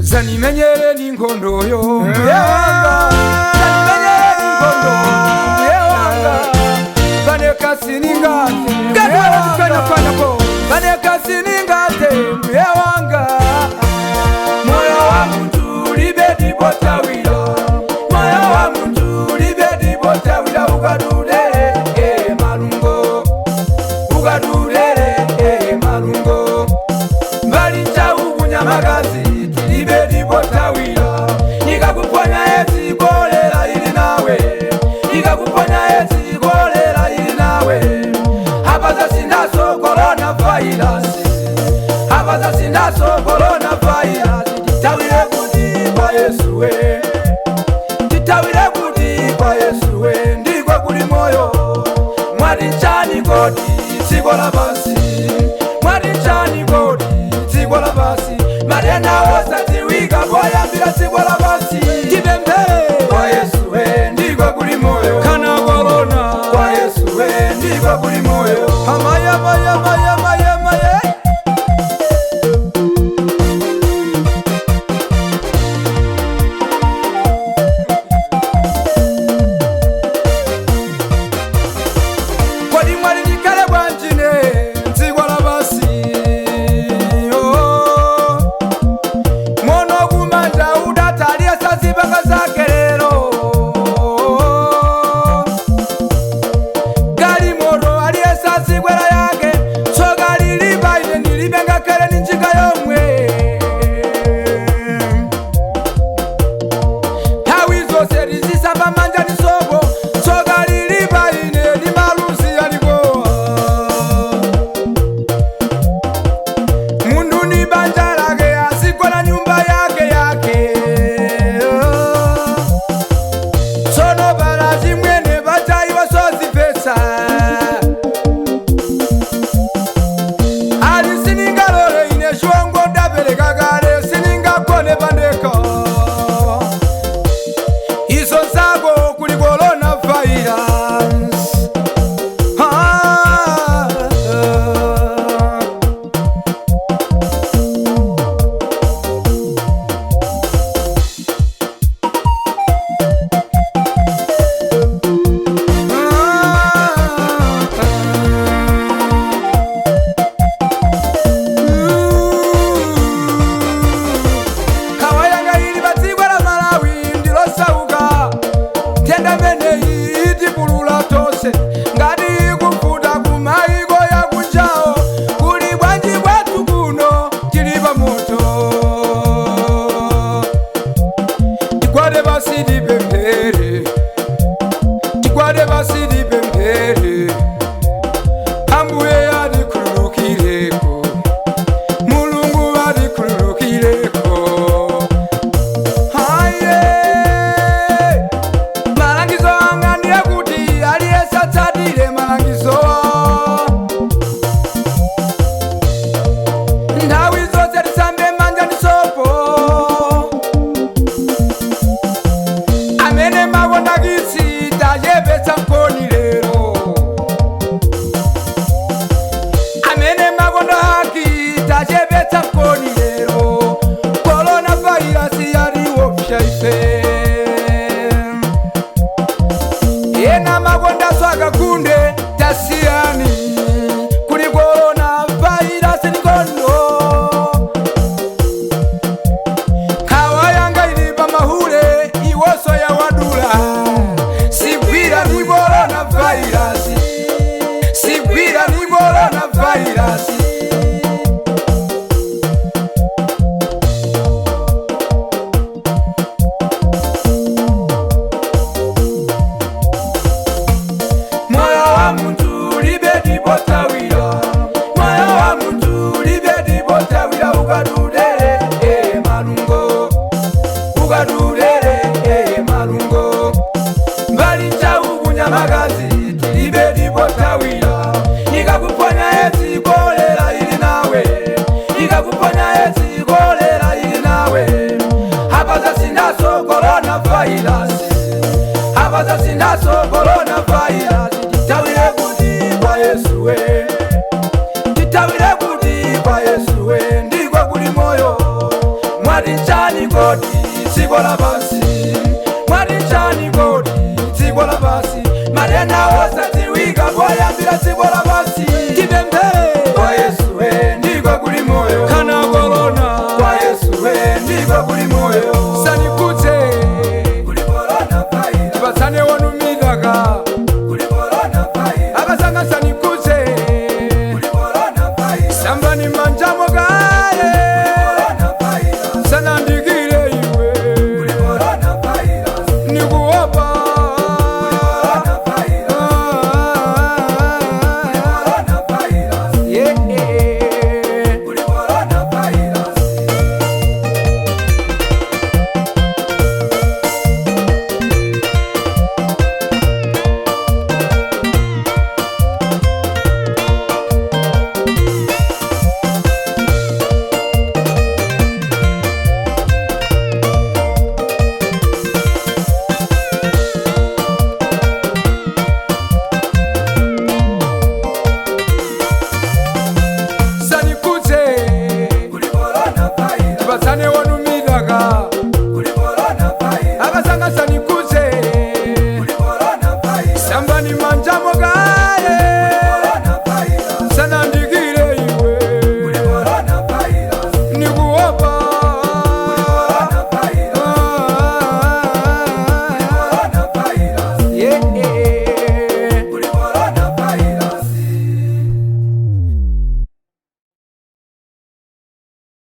Zanimenyere n'inkondoyo mbuye wanga, zanimenyere n'inkondo mbuye wanga, baneka siningate mbuye wanga, baneka siningate mbuye wanga. Moyo wa muntu ulibe dibotawila, moyo wa muntu ulibe dibotawila, ukadulele malungo, ukadulele malungo, mbali nchaukunyamakazi tilibe dibotawila, nikakuponya ezikolera ili nawe, nikakuponya ezikolera ili nawe, apaza sinaso corona virus, apaza sinaso corona virus, titawire kuti kwa Yesu we, titawire kuti kwa Yesu we, ndikwe kuli moyo. Mwati chani kodi dziko lapansi, mwati chani kodi dziko lapansi, matenda osadziwika poyambira dziko lapansi, tipemphere kwa Yesu we, ndikwe kuli moyo. Kana korona, kwa Yesu we, ndikwe kuli moyo. Amaye, amaye, amaye, amaye, amaye. Kodi mwali ndikale bwanjine dziko lapansi? Oh. Mono kumanja udataliya sazipanga zake lero, galimoto aliyesa zikwera yake, tsoka lilipa ine ndilibe ngakhale ni njinga yomwe. Nthawi zonse tizisamba manja ndi sopo, tsoka lilipa ine ndi maluzi alikowa. Mundu ni banja lake azigona nyumba yake yake. Tsono pala chimwene pachaiwa sozipesa ali, siningalole ine chiwongo ndapereka kale, siningagone pandeka izo zako kuli corona virus. Ah. Kawayanga ili padziko la Malawi ndilosauka, nthenda imeneyi itipulula tonse. Ngati ikuvuta kumayiko yakunjawo, kuli bwanji kwathu kuno tili pamoto? Tigwade pasi tipemphere, tigwade pasi tipemphere, Ambuye atikhululukireko, Mulungu atikhululukireko. Haye, malangizo anga ndiye kuti aliyense atsatire malangizo. Nthawi zonse tisambe manja ndi Chani kodi dziko lapansi? Mwati chani kodi dziko lapansi? Matenda osadziwika poyambira dziko lapansi. Tipemphere.